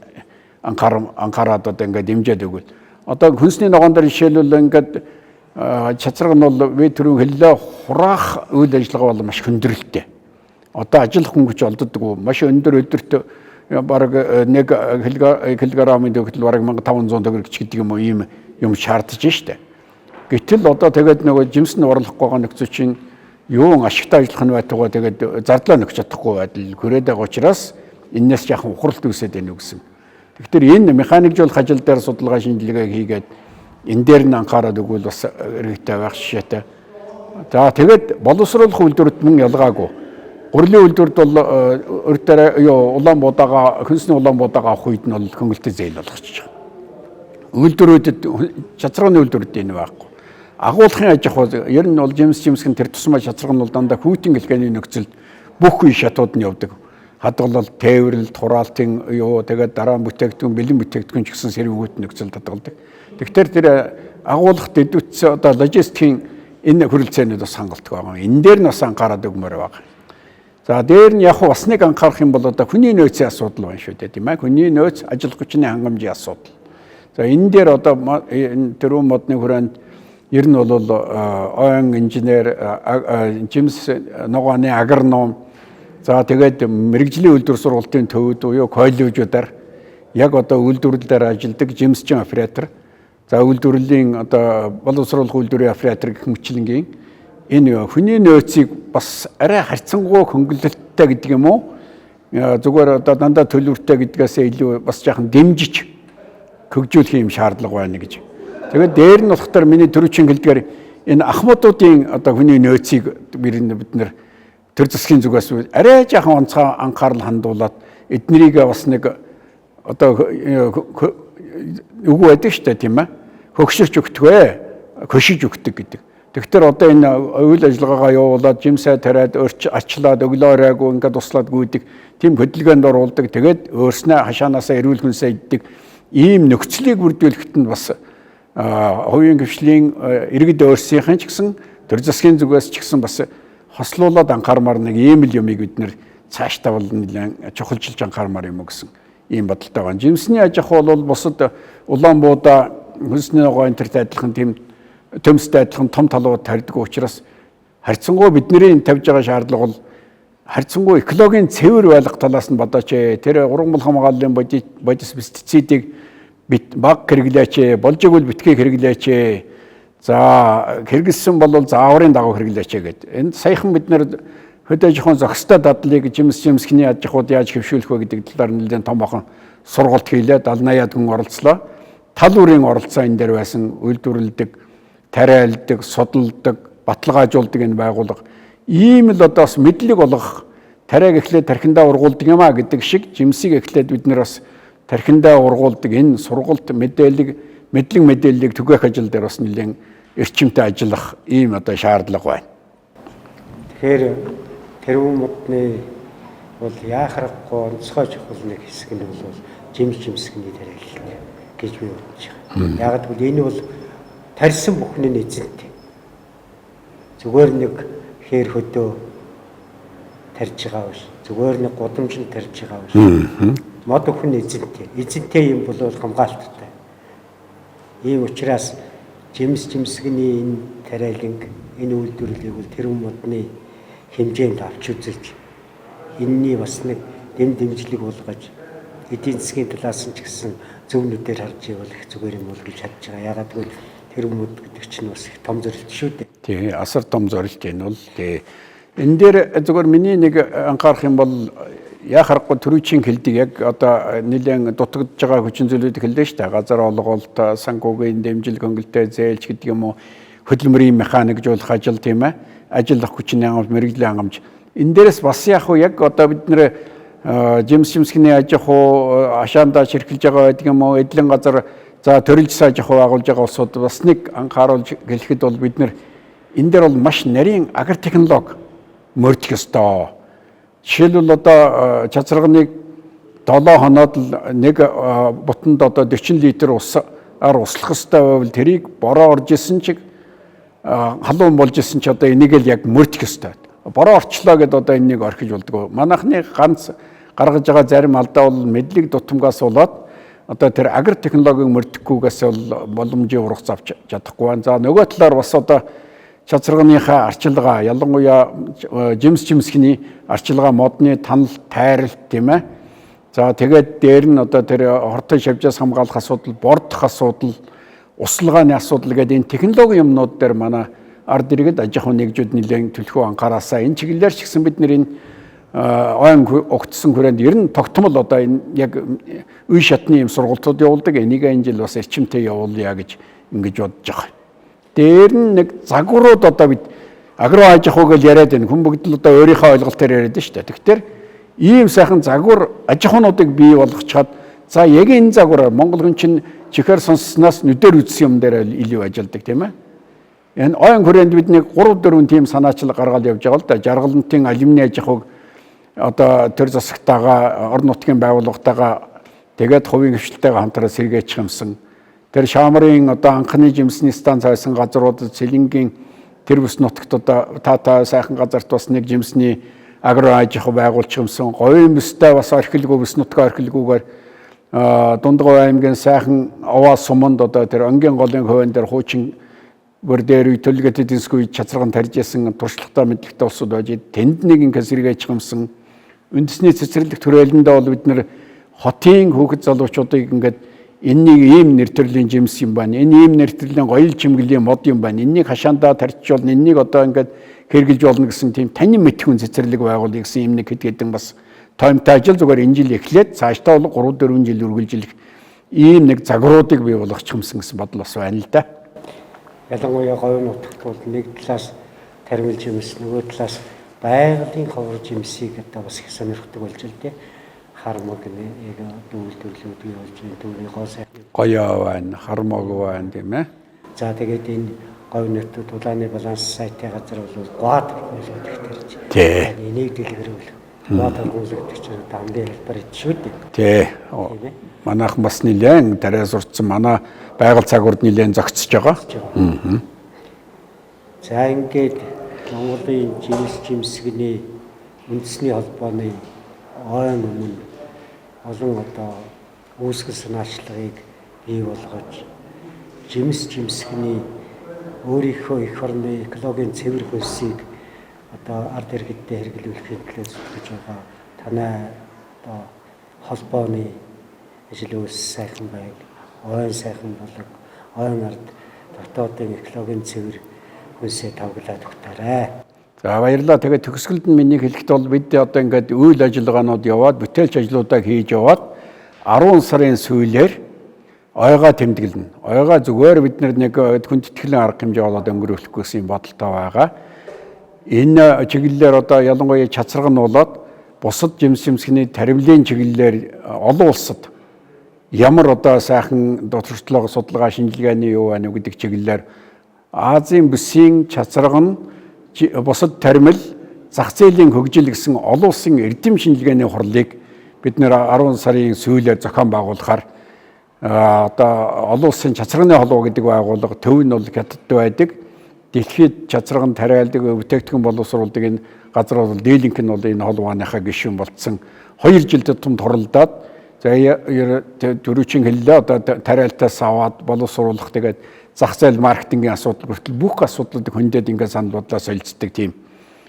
анхаарад одоо ингээд дэмжиж өгвөл. Одоо хүнсний ногоон дээр жишээлбэл ингээд чацраг нь бол би түрүүн хэллээ хураах үйл ажиллагаа бол маш хүндрэлтэй. Одоо ажиллах хөнгөч олддоггүй. Маш өндөр өдөрт бараг 1 килограммын төгөлд бараг 1500 төгрөг ч гэдэг юм уу ийм юм шаардж штэ. Гэтэл одоо тэгээд нөгөө жимс нь орлохгүй байгаа нөхцөл чинь юун ашигтай ажиллах нь байтугай тэгээд зардлаа нөхч чадахгүй байдал хүрээд байгаа учраас энэс жаахан ухралт үүсээд байна уу гэсэн. Тэгэхээр энэ механикжуулах ажил дээр судалгаа шинжилгээ хийгээд энэ дээр нь анхаарал өгвөл бас хэрэгтэй байх жишээтэй. За тэгээд боловсруулах үйлдвэрт мөн ялгаагүй. Гурилын үйлдвэрт бол урд дээр юу улаан будаага хүнсний улаан будаага авах үед нь бол хөнгөлөлтөй зээл болгочих. Үйлдвэрүүдэд чацрагны үйлдвэрүүд энэ байхгүй. Агуулгын аж ахуй ер нь бол жимс жимсгэн тэр тусмаа чацраг нь бол дандаа хүйтэн гэлгээний нөхцөлд бүх үе шатууд нь явдаг. Хадгалал, тээвэрлэл, хураалтын юу тэгээд дараа нь бүтээгдэхүүн, бэлэн бүтээгдэхүүн ч гэсэн сэрүүн хүйтэн нөхцөлд хадгалдаг. Тэгэхээр тэр агуулгад эдүтс одоо логистикийн энэ хүрэлцээнүүд бас хангалттай байгаа. Энэ дээр нь бас анхаарал өгмөр байгаа. За дээр нь яг бас нэг анхаарах юм бол одоо хүний нөөцийн асуудал байна шүү дээ тийм ээ. Хүний нөөц, ажил хүчний хангамжийн асуудал. За энэ дээр одоо энэ дөрвөн модны хүрээнд ер нь бол ойн инженер, жимс ногооны агроном, за тэгээд мэргэжлийн үйлдвэр сургалтын төвд буюу коллежуудаар яг одоо үйлдвэрлэлээр ажилладаг жимсчин оператор, за үйлдвэрлэлийн одоо боловсруулах үйлдвэрийн оператор гэх мэтчилэнгийн энэ хүний нөөцийг бас арай харьцангуй хөнгөлөлттэй гэдэг юм уу? Зүгээр одоо дандаа төлөвөртэй гэдгээсээ илүү бас жаахан дэмжиж хөгжүүлэх юм шаардлага байна гэж. Тэгээд дээр нь болохоор миний төрүүчийн хэлдгээр энэ ахмадуудын одоо хүний нөөцийг бид нэр төр засгийн зүгээс арай жаахан онцгой анхаарал хандуулад эднэрийг бас нэг одоо үгүй байдаг шүү дээ тийм ээ. хөгшөрч өгдөг, хөшиж өгдөг гэдэг. Тэгэхээр одоо энэ үйл ажиллагаагаа явуулаад жимсээ тариад өрч ачлаад өглөө оройгүй ингээд туслаад гүйдэг тийм хөдөлгөөнд оруулдаг. Тэгээд өөрснөө хашаанаасаа эрүүл хүнсээ иддэг ийм нөхцөлийг бүрдүүлэхэд нь бас хувийн хвшлийн иргэд өөрсдийнхэн ч гэсэн төр засгийн зүгээс ч гэсэн бас хослуулаад анхаармаар нэг ийм л юмыг бид нэр цаашдаа бол нэлээд чухалчилж анхаармаар юм уу гэсэн ийм бодолтой байна. Жимсний аж ахуй бол бусад улаан буудаа хүнсний ногоо энэ тэртэй адилхан тийм төмстэй адилхан том талууд тарьдаг учраас харьцангуй бидний тавьж байгаа шаардлага бол харьцангуй экологийн цэвэр байлгах талаас нь бодооч. Тэр ургамал хамгааллын бодис пестицидийг бит баг хэрэглээч, болж игэл битгий хэрэглээч. За хэрэгэлсэн бол зааврын дагуу хэрэглээч гэд. Энд саяхан бид нэр хөдөө аж ахуйн зохистой дадлыг жимс жимсгний аж ахуйд яаж хэвшүүлэх вэ гэдэг талаар нэлээд томоохон сургалт хийлээ. 70 80-аад хүн оролцлоо. Тал бүрийн оролцоо энэ дээр байсан үйлдвэрлэдэг, тариалдаг, судалдаг, баталгаажуулдаг энэ байгууллага ийм л одоо бас мэдлэг болгох тариаг эхлээд тархиндаа ургуулдаг юм а гэдэг шиг жимсийг эхлээд бид нэр бас тархиндаа ургуулдаг энэ сургалт мэдээлэл мэдлэг мэдээллийг түгээх ажил дээр бас нэлээд эрчимтэй ажиллах ийм одоо шаардлага байна. Тэгэхээр тэрвэн модны бол яахарахгүй онцгой чухал нэг хэсэг нь бол жимс жимсгний тариалалт гэж би бодож байгаа. Яг гэвэл энэ бол тарьсан бүхний эзэнтэй. Зүгээр нэг хээр хөдөө тарьж байгаа биш. Зүгээр нэг гудамжинд тарьж байгаа биш. Мод бүхэн эзэнтэй. Эзэнтэй юм бол хамгаалттай. Ийм учраас жимс жимсгний энэ тариаланг, энэ үйлдвэрлэлийг бол тэрвэн модны хэмжээнд авч үзэж энэний бас нэг дэм дэмжлэг болгож эдийн засгийн талаас нь ч гэсэн зөв нүдээр харж ивэл их зүгээр юм бол гэж бодож байгаа. Ягаад гэвэл тэрвэн мод гэдэг чинь бас их том зорилт шүү дээ. Тий, асар том зорилт энэ бол тий. Энэ дээр зүгээр миний нэг анхаарах юм бол яа харахгүй төрүүчийн хэлдэг яг одоо нэлээд дутагдж байгаа хүчин зүйлүүд хэллээ шүү дээ. Газар олголт, санхүүгийн дэмжлэг, хөнгөлтэй зээлч гэдэг юм уу, хөдөлмөрийн механикжуулах ажил тийм ээ. Ажиллах хүчний хангамж, мэргэжлийн хангамж. Энэ дээрээс бас яг уу яг одоо бид нэр жимс жимсгний аж ахуй ашаандаа ширхэлж байгаа байдаг юм уу, эдлийн газар за төрөлж аж ахуй агуулж байгаа улсууд бас нэг анхааруулж хэлэхэд бол бид нэр энэ дээр бол маш нарийн агротехнологи мөрдөх ёстой. Жишээлбэл одоо чацрагныг 7 хоноод л нэг бутанд одоо 40 литр усаар услах ёстой байвал тэрийг бороо орж исэн чиг халуун болж исэн ч одоо энийг л яг мөрдөх ёстой. Бороо орчлоо гэдээ одоо энэнийг орхиж болдгоо. Манайхны ганц гаргаж байгаа зарим алдаа бол мэдлэг дутамгаас болоод одоо тэр агротехнологиг мөрдөхгүйгээс бол боломжийн ургац авч чадахгүй байна. За нөгөө талаар бас одоо чацрагныхаа арчилгаа, ялангуяа жимс жимсгний арчилгаа, модны танал, тайралт тийм ээ. За тэгээд дээр нь одоо тэр хортой шавжаас хамгаалах асуудал, бордох асуудал, услгааны асуудал гэдэг энэ технологи юмнууд дээр манай ард иргэд аж ахуйн нэгжүүд нэлээд төлхөө анхаараасаа энэ чиглэлээр ч гэсэн бид нэр энэ ойн огтсон хүрээнд ер нь тогтмол одоо энэ яг үе шатны юм сургалтууд явуулдаг. Энийг энэ жил бас эрчимтэй явуулъя гэж ингэж бодож байгаа. Дээр нь нэг загварууд одоо бид агро аж ахуй гэж яриад байна. Хүн бүгд л одоо өөрийнхөө ойлголтоор яриад байна шүү дээ. Тэгэхээр ийм сайхан загвар аж ахуйнуудыг бий болгочоод за яг энэ загвараар Монгол хүн чинь чихээр сонсснаас нүдээр үзсэн юм дээр илүү ажилдаг тийм ээ. Энэ ойн хүрээнд бид нэг 3 4 тийм санаачлал гаргаад явж байгаа л да. Жаргалантын алюминий аж ахуйг одоо төр засагтайгаа, орон нутгийн байгууллагатайгаа тэгээд хувийн хвшилтэйгээ хамтраа сэргээчих юмсан. Тэр Шаамрын одоо анхны жимсний станц байсан газрууд Цэлэнгийн тэр бүс нутагт одоо та сайхан газарт бас нэг жимсний агро аж ахуй байгуулчих юмсан. Говийн бүстэй бас орхилгүй бүс нутгаа орхилгүйгээр Дундгов аймгийн сайхан овоо суманд одоо тэр өнгийн голын хувийн дээр хуучин бүр дээр үе төлгөт эдийн засгийн үед чацраган тарж исэн туршлагатай мэдлэгтэй улсууд байж тэнд нэг ингээ сэргээчих юмсан. Үндэсний цэцэрлэг түрээлэндээ бол бид нэр хотын хүүхэд залуучуудыг ингээд энэнийг ийм нэр төрлийн жимс юм байна. Энэ ийм нэр төрлийн гоёл чимгэлийн мод юм байна. Энэнийг хашаандаа тарчиж болно. Энэнийг одоо ингээд хэрэгжилж болно гэсэн тийм танин мэдхүн цэцэрлэг байгуулъя гэсэн юм нэг хэд хэдэн бас тоомтой ажил зүгээр энэ жил эхлээд цаашдаа бол 3 4 жил үргэлжлэх ийм нэг загваруудыг бий болгочих юмсан гэсэн бодол бас байна л да. Ялангуяа говийн нутагт бол нэг талаас таримл жимс, нөгөө талаас байгалийн ховор жимсийг одоо бас их сонирхдаг болж л дээ. Хармаг нэг үйлдвэрлэлүүд бий болж байна. Түүний гоо сайхны Гоёо байна, хармаг байна, тийм ээ. За, тэгээд энэ говь нутагт улааны баланс сайтын газар бол гуад торгуулдаг гэж. Энийг дэлгэрүүл. Гуа торгуулдаг чинь одоо хамгийн хялбар эд шүү дээ. Тий. Манайхан бас нэлээд тариа сурцсан. Манай байгаль цагуурд нэлээд зохицож байгаа. За, ингээд Монголын жимс жимсгний үндэсний холбооны ойн өмнө олон одоо үүсгэл санаачлагыг бий болгож, жимс жимсгний өөрийнхөө эх орны экологийн цэвэр хөлсийг одоо ард иргэдтэй хэрэглүүлэхийн төлөө зүтгэж байгаа танай одоо холбооны ажил үйлс сайхан байг, ойн сайхан болог, ойн ард дотоодын экологийн цэвэр хөлсөө тавглаад өгтөрэй. За, баярлалаа. Тэгээд төгсгөлд нь миний хэлэхэд бол бид одоо ингээд үйл ажиллагаанууд яваад, бүтээлч ажлуудаа хийж яваад 10 сарын сүүлээр ойгоо тэмдэглэнэ. Ойгоо зүгээр бид нэг хүндэтгэлийн арга хэмжээ болоод өнгөрүүлэхгүй гэсэн юм бодолтой байгаа. Энэ чиглэлээр одоо ялангуяа чацраг нь болоод бусад жимс жимсгний таримлын чиглэлээр олон улсад ямар одоо сайхан туршлага, судалгаа, шинжилгээний юу байна гэдэг чиглэлээр Азийн бүсийн чацраг нь бусад таримл зах зээлийн хөгжил гэсэн олон улсын эрдэм шинжилгээний хурлыг бид нэр 10 сарын сүүлээр зохион байгуулахаар, одоо олон улсын чацрагны холбоо гэдэг байгууллага, төв нь бол Хятадд байдаг. Дэлхийд чацраган тариалдаг, бүтээгдэхүүн боловсруулдаг энэ газар бол дийлэнх нь бол энэ холбооныхаа гишүүн болцсон. 2 жил тутамд хуралдаад, за, дөрвчин хэллээ, одоо тариалтаас аваад боловсруулах, тэгээд зах зээл маркетингийн асуудал хүртэл бүх асуудлуудыг хөндөөд ингээд санал бодлоо солилцдог тийм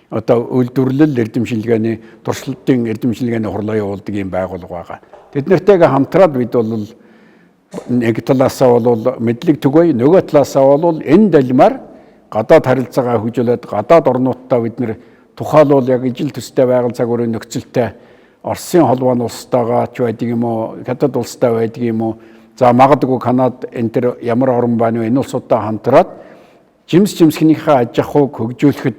одоо үйлдвэрлэл эрдэм шинжилгээний туршилтын эрдэм шинжилгээний хурлаа явуулдаг юм байгууллага байгаа. Тэд нартэйгээ хамтраад бид бол нэг талаасаа бол мэдлэг түгээе, нөгөө талаасаа бол энэ далмаар гадаад харилцаагаа хөгжүүлээд, гадаад орнуудтай бид нэр тухайлбал яг ижил төстэй байгаль загварын нөхцөлтэй Оросын холбооны улстайгаа ч байдаг юм уу, Хятад улстай байдаг юм уу, за, магадгүй Канад, энэ төр ямар орн байна вэ, энэ улсуудтай хамтраад жимс жимсгнийхээ аж ахуйг хөгжүүлэхэд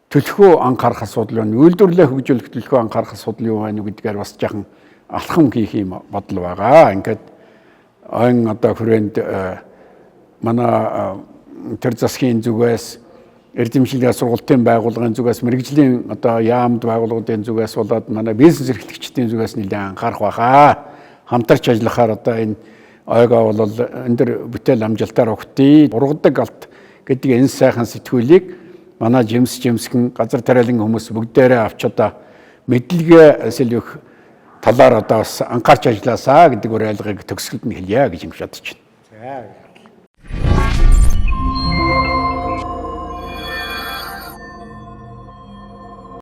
төлхөө анхаарах асуудал байна. Үйлдвэрлэлээ хөгжүүлэх төлхөө анхаарах асуудал юу байна гэдгээр бас жахан алхам хийх юм бодол байгаа. Ингээд ойн одоо хүрээнд манай төр засгийн зүгээс, эрдэмшилгээ сургалтын байгууллагын зүгээс, мэргэжлийн одоо яамд байгууллагуудын зүгээс болоод манай бизнес эрхлэгчдийн зүгээс нэлээд анхаарах байхаа. Хамтарч ажиллахаар одоо энэ ойгоо бол өндөр бүтээл амжилтаар өгтий. Ургадаг алт гэдэг энэ сайхан сэтгүүлийг манай жимс жимсгэн газар тариалан хүмүүс бүгдээрээ авч одоо мэдлэгээ сэлвэх талаар одоо бас анхаарч ажилласаа гэдэг уриалгыг төгсгөлд нь хэлье гэж ингэж бодож байна. За.